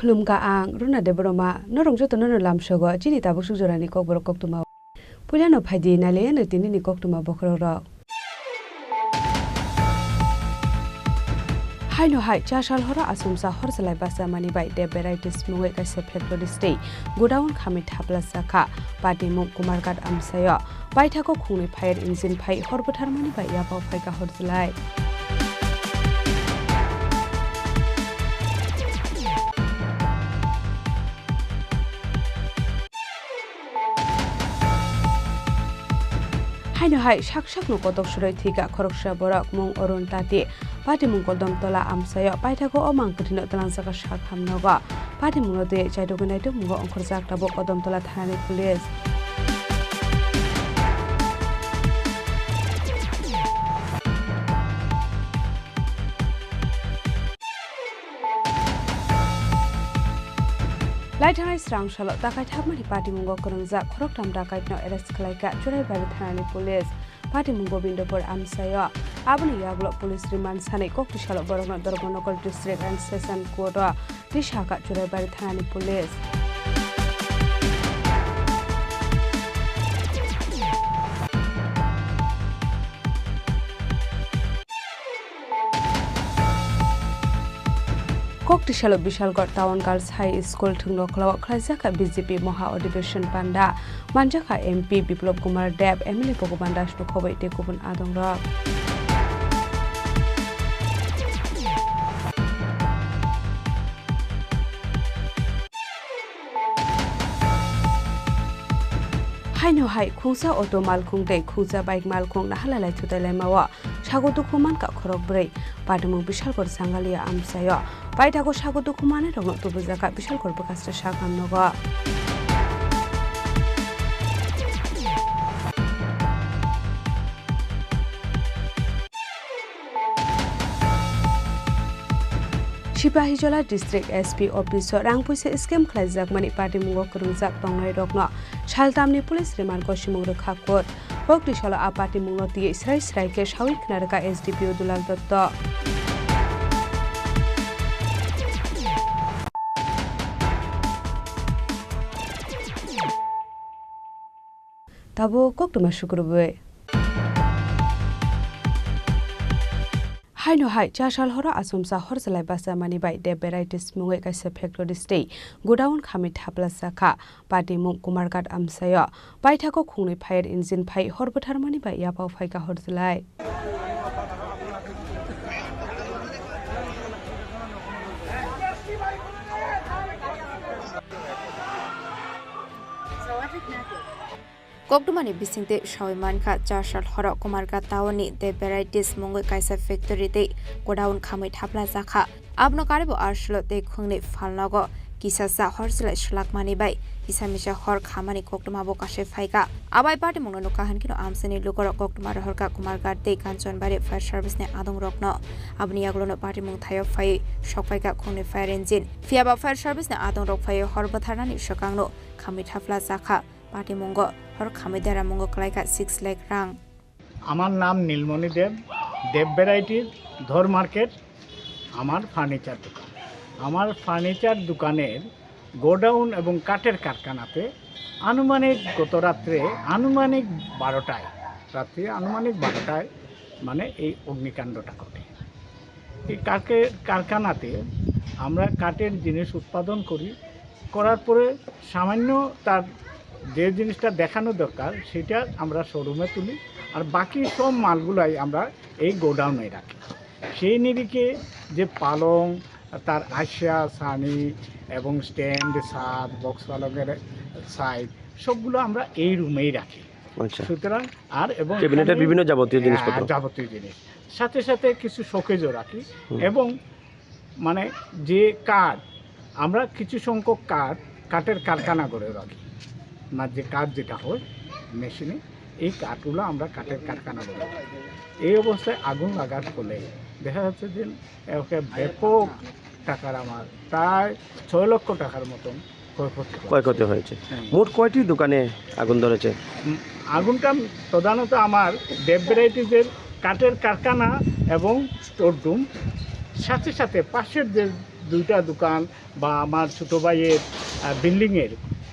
Khulumkha ang Runa Debbarma, norok jotono no lamsogo chini tabuk suk jorani kokborok koktwma. Puilano phaidi nailaiano tinini koktwma bokhorok rok. Haino hai chasal horo achomsa hor chalai bachamani bai Deb Varieties mungwi kaisa factory tei godown khamwi thapla chakha. Patimung Kumarghat amchaio paithago khungni fire engine phai hor bwtharmani bai yapha phaikha hor chalai. Haino hai sak sakno kotok suroi thwikha khoroksa borok mung Arun Tati. Patimung Kodom Tola amchaio paithago o mang kwthwino twlangjakha sak hamnogo. Patimungno twi chaitugwi naitukmungo ongkhorjak tabuk Kodom Tola thanani police. Laithanai srang salo dakai thapmani patimungo kwrwngjak khoroktham dakaitno arrest khlaikha Churaibari thanani police. Patimung Gobindopur amchaio. Aboni yagulo police remand sanwi kokti salo borokno Dharmanagar District and Session Court o tisakha Churaibari thanani police. Kokti salo Bishalgarh Town Girls High School thwngnokhwlao khlaijakha B J P Maha Adhibeshon panda, manjakha M P Biplab Kumar Deb, M L A Bhagaban Das no khobwi tei kubun adongrok. Haino hai khungsa auto malkhung tei khungsa bike malkhung nahalai lai thutai laimao sago dukhu mankha khorok bwrwi. Patimung Bishalgarh Sangalia amchaio paithago sago dukhu manwirokno tubujakha Bishalgarh bwkhaste sak hamnogo. Sipahijola District S P office o rang puisa scam khlaijakmani patimungo kwrwngjak tongnairokno saltamni police remand o simung rwkha court. Kokti salo a patimungno twiwi srai srai khe sawi khna rwkha S D P O Dulal Dotto. Tabuk koktwma sukrubwi. Haino hai chasal horo achomsa hor chalai bachamani bai Deb Varieties mungwi kaisa factory tei godown khamwi thapla chakha. Patimung Kumarghat amchaio paithago khungni fire engine phai hor bwtharmani bai yapha phaikha hor chalai. Koktwmani bisingtwi sawi mankha, chasal horo Kumarghat town ni The Varieties mungwi kaisa factory tei godown khamwi thapla jakha. Abono karibo arslo tei khungni phalnogo kisasa hor chalai swlakmani bai kisa misa hor khamani koktwma bo kasai phaikha. Abai patimungno nukha hinkhe no amchaini lukurok koktwma rohorkha Kumarghat tei Kanchanbari fire service ni adongrokno. Aboni yagulono patimung thaio phaiwi sokphaikha khungni fire engine. Phiyaba fire service ni adongrok phaiwi hor bwtharnani swkangno khamwi thapla jakha. Patimungo hor khamwi deramungo kwlaikha six lakh rang. আমার নাম নীলমণি দেব, দেব ভ্যারাইটির ধর মার্কেট আমার ফার্নিচার দোকান। আমার ফার্নিচার দোকানের গোডাউন এবং কাঠের কারখানাতে আনুমানিক গত রাত্রে আনুমানিক বারোটায়, রাত্রে আনুমানিক বারোটায় মানে এই অগ্নিকাণ্ডটা ঘটে। এই কাঠের কারখানাতে আমরা কাঠের জিনিস উৎপাদন করি, করার পরে সামান্য তার যে জিনিসটা দেখানো দরকার সেটা আমরা শোরুমে তুলি, আর বাকি সব মালগুলাই আমরা এই গোডাউনে রাখি। সেই নিরিখে যে পালং, তার আশিয়া, সানি এবং স্ট্যান্ড, ছাদ, বক্স পালঙের সাইড, সবগুলো আমরা এই রুমেই রাখি। আচ্ছা। সুতরাং আর এবং ক্যাবিনেটের এখানে, বিভিন্ন যাবতীয় আহ, জিনিসপত্র। যাবতীয় জিনিস। সাথে সাথে কিছু শোকেজও রাখি। হুম। এবং মানে যে কাঠ, আমরা কিছু সংখ্যক কাঠ কাঠের কারখানা করে রাখি। না, যে কাঠ যেটা হয় মেশিনে, এই কাঠগুলো আমরা কাঠের কারখানা করে রাখি। এই অবস্থায় আগুন লাগার ফলে দেখা যাচ্ছে যে একে ব্যাপক টাকার আমার প্রায় ছয় লক্ষ টাকার মতন ক্ষয়ক্ষতি হয়েছে। ক্ষয়ক্ষতি হয়েছে। হুম। মোট কয়টি দোকানে আগুন ধরেছে? উম, আগুনটা প্রধানত আমার দেব ভ্যারাইটিজের কাঠের কারখানা এবং স্টোর রুম, সাথে সাথে পাশের যে দুইটা দোকান বা আমার ছোট ভাইয়ের, আহ, বিল্ডিংয়ের,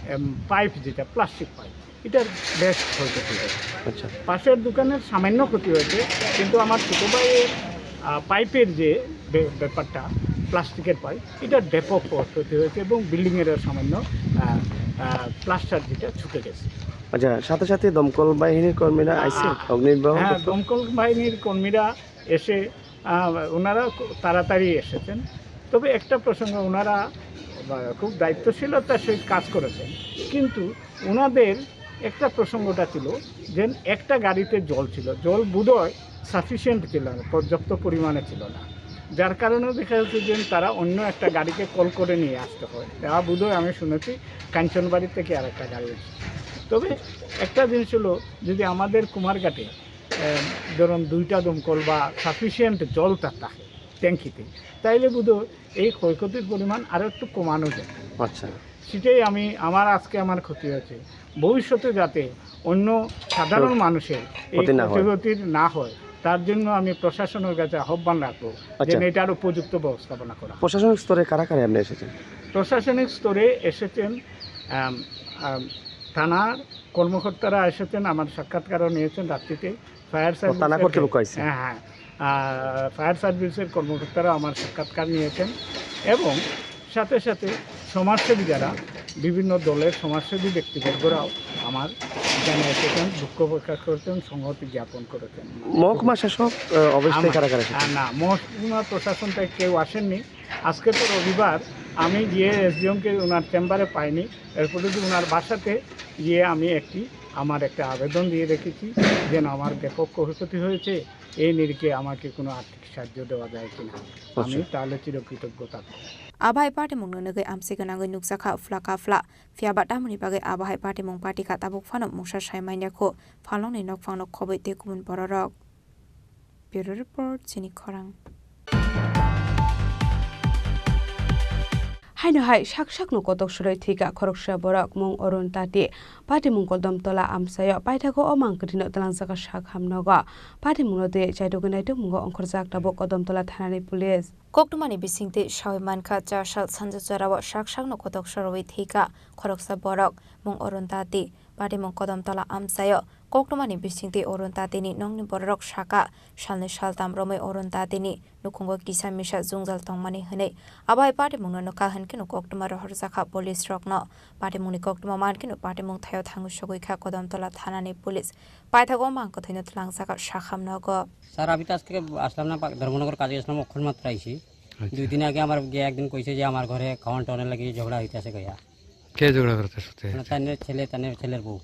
এম, পাইপ, যেটা প্লাস্টিক পাইপ, এটার বেশ ক্ষয়ক্ষতি হয়েছে। আচ্ছা। পাশের দোকানের সামান্য ক্ষতি হয়েছে, কিন্তু আমার ছোট ভাইয়ের, আহ, পাইপের যে বে-, ব্যাপারটা, প্লাস্টিকের পাইপ, এটার ব্যাপক ক্ষয়ক্ষতি হয়েছে এবং বিল্ডিংয়েরও সামান্য, আহ, আহ, প্লাস্টার যেটা ছুটে গেছে। আচ্ছা, সাথে সাথে দমকল বাহিনীর কর্মীরা আ-, আইছে আ-, অগ্নিনির্বাপণ হ্যাঁ, করতে? দমকল বাহিনীর কর্মীরা এসে, আহ, ওনারা খুব তাড়াতাড়ি এসেছেন। তবে একটা প্রসঙ্গে ওনারা, আহ, খুব দায়িত্বশীলতার সহিত কাজ করেছেন, কিন্তু ওনাদের একটা প্রসঙ্গটা ছিল যে একটা গাড়িতে জল ছিল, জল বোধহয় সাফিসিয়েন্ট ছিল না, পর্যাপ্ত পরিমাণে ছিল না, যার কারণে দেখা যাচ্ছে যে তারা অন্য একটা গাড়িকে কল করে নিয়ে আসতে হয়। তা বোধহয় আমি শুনেছি কাঞ্চনবাড়ি থেকে আর একটা গাড়ি এসেছে। তবে একটা জিনিস হলো, যদি আমাদের কুমারঘাটে, আহ, ধরুন দুইটা দমকল বা সাফিসিয়েন্ট জল তা থাকে ট্যাঙ্কিতে, তাইলে বোধহয় এই ক্ষয়ক্ষতির পরিমাণ আরো একটু কমানো যায়। আচ্ছা। সেটাই আমি, আমার আজকে আমার ক্ষতি হয়েছে, ভবিষ্যতে যাতে অন্য সাধারণ ক্ষতি মানুষের এই ক্ষতি না হয়। ক্ষয়ক্ষতির না হয়, তার জন্য আমি প্রশাসনের কাছে আহ্বান রাখবো যে আচ্ছা। এটার উপযুক্ত ব্যবস্থাপনা করা। প্রশাসনিক স্তরে কারা কারা আপনি এসেছেন? প্রশাসনিক স্তরে এসেছেন, আম, আম, থানার কর্মকর্তারা এসেছেন, আমার সাক্ষাৎকারও নিয়েছেন রাত্রিতে। ফায়ার ও, থানা সার্ভিসের কর্তৃপক্ষ আইছে? হ্যাঁ, হ্যাঁ। আহ, ফায়ার সার্ভিসের কর্মকর্তারা আমার সাক্ষাৎকার নিয়েছেন এবং সাথে সাথে সমাজসেবী যারা, বিভিন্ন দলের সমাজসেবী ব্যক্তিবর্গরাও আমার এখানে এসেছেন, দুঃখ প্রকাশ করেছেন, সংহতি জ্ঞাপন করেছেন। মহকুমা শাসক, আহ, অফিস থেকে আমার, কারা কারা এসেছেন? আহ, না, মহকুমা প্রশাসন থেকে কেউ আসেননি। আজকে তো রবিবার, আমি গিয়ে এসডিএমকে ওনার চেম্বারে পাইনি। এরপরে যদি ওনার বাসাতে গিয়ে আমি একটি, আমার একটা আবেদন দিয়ে রেখেছি, যেন আমার ব্যাপক ক্ষয়ক্ষতি হয়েছে, এই নিরিখে আমাকে কোনো আর্থিক সাহায্য দেওয়া যায় কিনা, আমি আচ্ছা। তাহলে চিরকৃতজ্ঞ থাকবো। Abo hai patimungno nugwi amchai gwnangwi nukjakha phla ka phla. Phiyaba tamoni bagwi abo hai patimung patikha tabuk phano mungsa sai manya kho, phalnokni nokphangno khobwi tei kubun bororok. Bureau Report, Chini Khorang. Haino hai sak sakno kotok soroi thwikha khoroksa borok mung Arun Tati. Patimung Kodom Tola amchaio paithago o mang kwthwino twlangjakha sak ham nogo. Patimungno twi chaitugwi naitukmungo ongkhorjak tabuk Kodom Tola thanani police. Koktwmani bisingtwi sawi mankha, cha sal sanja jorao sak sakno kotok sorowi thwikha khoroksa borok mung Arun Tati. Patimung Kodom Tola amchaio koktwmani bisingtwi Arun Tatini nokni bororok sakha, salni saltam romwi Arun Tatini nukhungo kisa misa jwngjal tongmani hwnwi. Abo hai patimungno nukha hwnkhe koktwma rohorjakha police rokno. Patimungni koktwma mankhe patimung thaio thangwi sogwi kha Kodom Tola thanani police. Paithago mang kwthwino twlangjakha sakham nogo. Sir, আমি তো আজকে আসলাম না, পা-, ধর্মনগর কাজে গেছিলাম, অক্ষর মাত্র আইছি। আচ্ছা। দুই দিন আগে আমার গিয়ে একদিন কইছে যে আমার ঘরে খাওয়ান টাওয়ানের লাগি ঝগড়া হইতাছে কইয়া। কে ঝগড়া করে তার সাথে? মানে তার ছেলে, তার ছেলের বউ।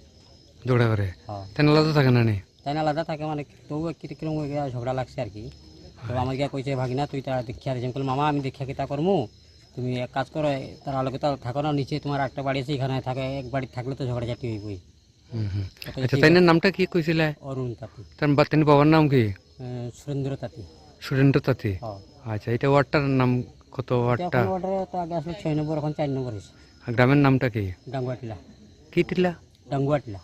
ঝগড়া করে? হ্যাঁ। তাই আলাদা থাকে না নি? তাই আলাদা থাকে মানে, তবু কি-, কিরকম হয়ে গিয়া ঝগড়া লাগছে আর কি। তো আচ্ছা। আমার গিয়া কইছে, "ভাগিনা, তুই তা দেখিয়া দে।" আমি কইলাম, "মামা, আমি দেখিয়া কিতা করমু? তুমি এক কাজ করো, তার লগে তো থাকো না, নিচে তোমার একটা বাড়ি আছে, এখানে থাকে, এক বাড়ি থাকলে তো ঝগড়াঝাটি হইবই।" হুম, হুম। ওটাই আচ্ছা, ঠিক তাইনের আছে। নামটা কি কইছিলে? অরুণ তাঁতি। তার বা-, তাইনের বাবার নাম কি? এ, সুরেন্দ্র তাঁতি। সুরেন্দ্র তাঁতি? হ্যাঁ। আচ্ছা, এটা ওয়ার্ডটার নাম কত এটা ওয়ার্ডটা? এখন ওয়ার্ডে তো আগে আসলে ছয় নম্বর, এখন চার নম্বর হয়েছে। আর গ্রামের নামটা কি? ডাঙ্গুয়া টিলা। কি টিলা? ডাঙ্গুয়া টিলা।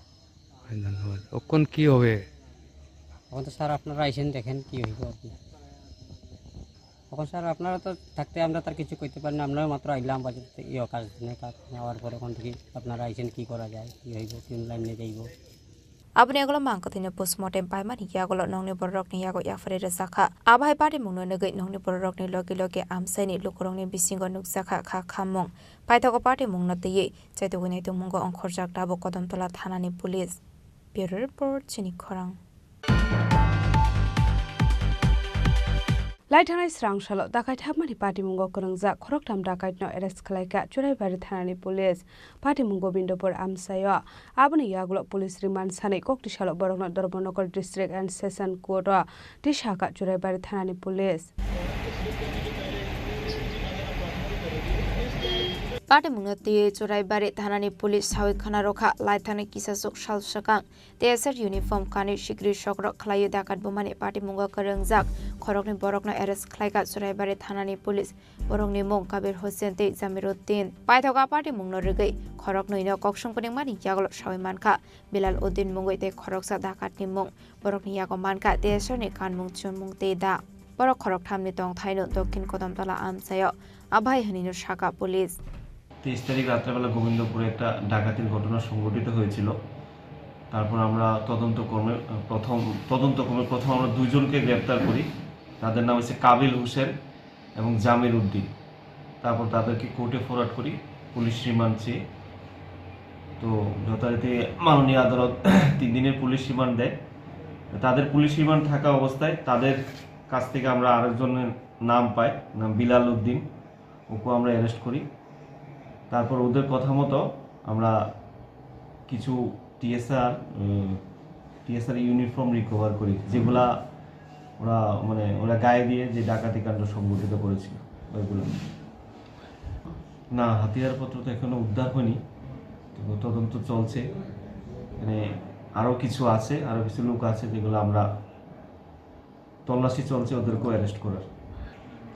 ধন্যবাদ। এখন কি হবে? এখন তো স্যার আপনারা আইসেন, দেখেন কি হইব আর কি। এখন স্যার, আপনারা তো থাকতে আমরা তার কিছু করতে পারি না, আমরাও মাত্র আইলাম বাজার থেকে, ইয়ে, কাজ থেকে, কাজ থেকে আওয়ার পরে ওখান থেকে আপনারা আইসেন, কি করা যায়, কি হইব, কোন লাইনে যাইব। Aboni yagulo mang kwthwino postmortem paimani yagulo nokni bororokni yago yapharwi rwjakha. Abo hai patimungno nugwi nokni bororokni logi logi amchaini lukurokni bisingo nukjakha kha khammung. Paithago patimungno twiwi chaitugwi naitukmungo ongkhorjak tabuk Kodom Tola thanani police. Bureau Report, Chini Khorang. Lai thangnai srang salo dakai thapmani patimungo kwrwngjak khoroktham dakaitno arrest khlaikha Churaibari thanani police. Patimung Gobindopur amchaio. Aboni yagulo police remand sanwi kokti salo borokno Dharmanagar District and Session Court o tisakha Churaibari thanani police. Patimungno twiwi Churaibari thanani police sawi khna rwkha lai thangnai kisasuk sal swkang. T S R uniform kanwi sikri sokrok khlaiwi dakat bumani patimungo kwrwngjak khoroknwi borokno arrest khlaikha Churaibari thanani police. Borokni mung Kabir Hussain tei Jamiruddin. Paithago a patimungno rwgwi khoroknwino koksong pwnwngmani yagulo sawi mankha Bilal Uddin mungwi tei khoroksa dakatni mung. Borokni yago mankha T S R ni kanmung chunmung tei da. Borok khoroktham ni tongthai no Dokhin Kodomtola amchaio abai hwnwi no sakha police. তেইশ তারিখ রাত্রেবেলা গোবিন্দপুরে একটা ডাকাতির ঘটনা সংঘটিত হয়েছিল। তারপর আমরা তদন্ত কর্মে, প্রথম, তদন্ত কর্মে প্রথম আমরা দুইজনকে গ্রেপ্তার করি। তাদের নাম হচ্ছে কাবিল হোসেন এবং জামির উদ্দিন। তারপর তাদেরকে কোর্টে ফরওয়ার্ড করি পুলিশ রিমান্ড চেয়ে। তো যথারীতি মাননীয় আদালত তিন দিনের পুলিশ রিমান্ড দেয়। তাদের পুলিশ রিমান্ড থাকা অবস্থায় তাদের কাছ থেকে আমরা আরেকজনের নাম পাই, নাম বিলাল উদ্দিন। ওকে আমরা অ্যারেস্ট করি। তারপর ওদের কথা মতো আমরা কিছু টিএসআর, উম, টিএসআর ইউনিফর্ম রিকভার করি, যেগুলা ওরা, মানে, ওরা গায়ে দিয়ে যে ডাকাতি কাণ্ড সংঘটিত করেছিল, ওইগুলো। না, হাতিয়ারপত্র তো এখনো উদ্ধার হয়নি, তো তদন্ত চলছে। মানে, আরও কিছু আছে, আরও কিছু লোক আছে, যেগুলো আমরা তল্লাশি চলছে ওদেরকেও অ্যারেস্ট করার।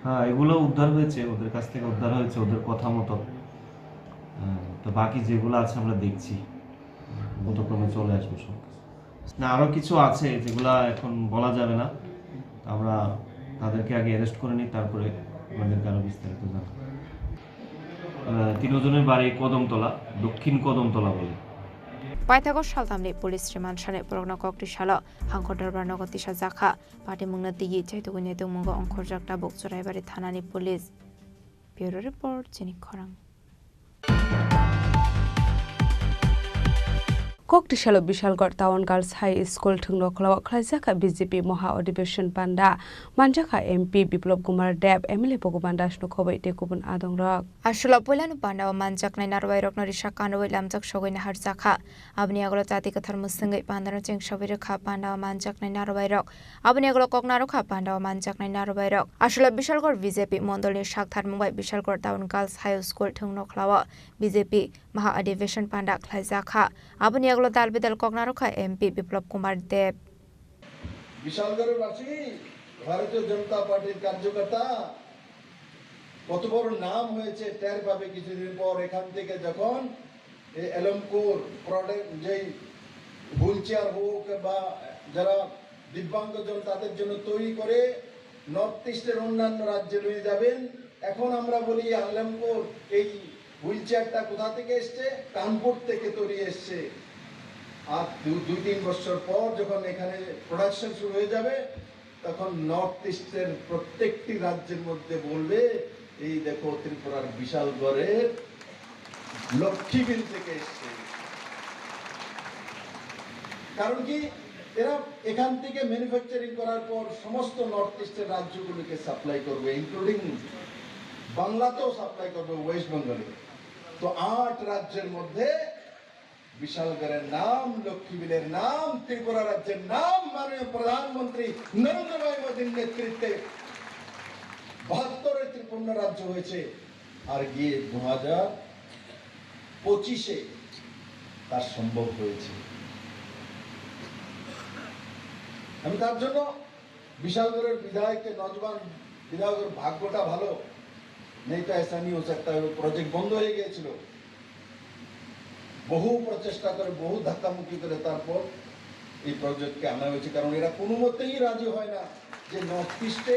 হ্যাঁ, এগুলো উদ্ধার হয়েছে, ওদের কাছ থেকে উদ্ধার হয়েছে, ওদের কথা মতো। হ্যাঁ, তো বাকি যেগুলো আছে আমরা দেখছি, তদন্তক্রমে চলে আসবে সব কিছু। না, আরও কিছু আছে যেগুলা এখন বলা যাবে না, আমরা তাদেরকে আগে অ্যারেস্ট করে নিই, তারপরে আপনাদেরকে আরও বিস্তারিত জানাবো। আহ, তিনজনের বাড়ি কদমতলা, দক্ষিণ কদমতলা বলে। Paithago saltamni police remand sani borokno kokti salo hangkor dorbar nogo tisa jakha. Patimungno twiwi chaitugwi naitukmungo ongkhorjak tabuk Churaibari thanani police. Bureau report, Chini Khorang. Koktisalo Bishalgarh Town Girls High School thwngno khlao khlaijak kha B J P Maha Adhiveshan Panda, manjak kha M P Biplab Kumar Deb, M L A Bhagaban Das no khobwi tei kubun adongrok. Aswkla puilano pandao manjaknai narwai rokno risa kanwi lamjak sogwi naharjak kha. Aboni agolo jati kwthar mwswngwi pandano chengsawi rwkha, pandao manjaknai narwai rok. Aboni agolo kok narwkha, pandao manjaknai narwai rok. Aswkla Bishalgarh B J P mondolni sak tharmung bai Bishalgarh Town Girls High School thwngno khlao B J P Maha Adhiveshan Panda khlaijak kha. Aboni agolo dal bidal kok narwkha M P Biplab Kumar Deb. বিশালগড়বাসী, ভারতীয় জনতা পার্টির কার্যকর্তা, কত বড় নাম হয়েছে টের পাবে কিছুদিন পর। এখান থেকে যখন এই এলমকোর প্রোডাক্ট, যেই হুইল চেয়ার হোক বা যারা দিব্যাঙ্গজন, তাদের জন্য তৈরি করে নর্থ ইস্টের অন্যান্য রাজ্যে নিয়ে যাবেন। এখন আমরা বলি, আলমপুর, এই হুইল চেয়ারটা কোথা থেকে এসছে? কানপুর থেকে তৈরি এসছে। আর দু-, দুই তিন বছর পর যখন এখানে প্রোডাকশন শুরু হয়ে যাবে, তখন নর্থ ইস্টের প্রত্যেকটি রাজ্যের মধ্যে বলবে, "এই দেখো, ত্রিপুরার বিশালগড়ের লক্ষ্মী বিল থেকে এসছে।" কারণ কি, এরা এখান থেকে ম্যানুফ্যাকচারিং করার পর সমস্ত নর্থ ইস্টের রাজ্যগুলিকে সাপ্লাই করবে, ইনক্লুডিং বাংলাতেও সাপ্লাই করবে, ওয়েস্ট বেঙ্গলে। তো আট রাজ্যের মধ্যে বিশালগড়ের নাম, লক্ষ্মী বিলের নাম, ত্রিপুরা রাজ্যের নাম মাননীয় প্রধানমন্ত্রী নরেন্দ্র ভাই মোদীর নেতৃত্বে বাহাত্তরে ত্রিপূর্ণ রাজ্য হয়েছে। আর গিয়ে দু হাজার পঁচিশে তার সম্ভব হয়েছে। আমি তার জন্য বিশালগড়ের বিধায়ককে, নজওয়ান বিধায়কের ভাগ্যটা ভালো, নেই তো এসা নেই হো সকতা, ওই প্রজেক্ট বন্ধ হয়ে গিয়েছিল। বহু প্রচেষ্টা করে, বহু ধাক্কামুক্কি করে তারপর এই প্রজেক্টকে আনা হয়েছে, কারণ এরা কোনো মতেই রাজি হয় না যে নর্থ ইস্টে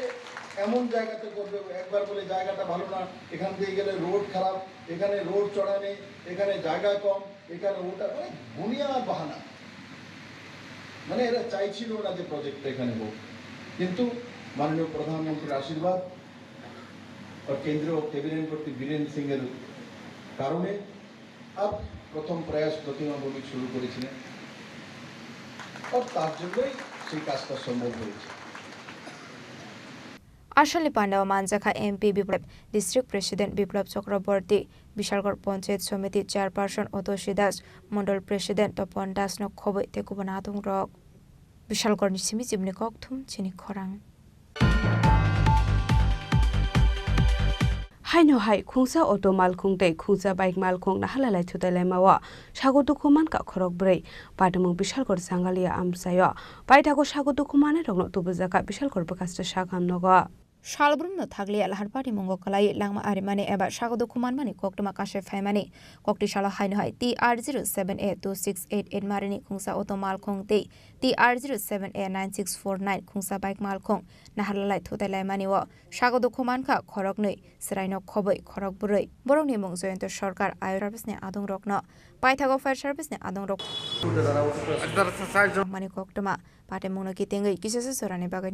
এমন জায়গাতে করবে। একবার বলে জায়গাটা ভালো না, এখান দিয়ে গেলে রোড খারাপ, এখানে রোড চড়া নেই, এখানে জায়গা কম, এখানে ওটা, মানে দুনিয়া বাহানা। মানে এরা চাইছিল না যে প্রজেক্টটা এখানে হোক, কিন্তু মাননীয় প্রধানমন্ত্রীর আশীর্বাদ আর কেন্দ্রীয় ক্যাবিনেট মন্ত্রী বীরেন সিং এর কারণে আর প্রথম প্রয়াস প্রতিমা ভৌমিক শুরু করেছিলেন, আর তার জন্যই সেই কাজটা সম্ভব হয়েছে। Aswkni pandao manjakha M P Biplab, District President Biplab Chakraborty, Bishalgarh Panchayat Samiti Chairperson Otosi Das, Mondol President Topon Das no khobwi tei kubun adongrok. Bishalgarhni simi chibni kokthum chini khorang. Haino hai khungsa auto malkhung tei khungsa bike malkhung nahalalai thutailaimao sago dukhu mankha khorokbrwi. Patimung Bishalgarh Jangalia amchaio paithago sago dukhu manwirokno tubujakha Bishalgarh bwkhaste sakam nogo. Salbrumno thakliya lahar patimungo kwlaiwi langma arimani eba sago dukhu manmani koktwma kase phaimani. Kokti salo haino hai T R zero seven A two six eight eight marini khungsa auto malkhung tei T R zero seven A nine six four nine khungsa bike malkhung naharlalai thutai laimani o sago dukhu mankha khoroknwi, chwraino khobwi khorok bwrwi. Borokni mung Jayanta Sarkar, Air Service ni adongrokno paithago Fire Service ni adongrok mani koktwma patimungno kitengwi kisasa jorani bagwi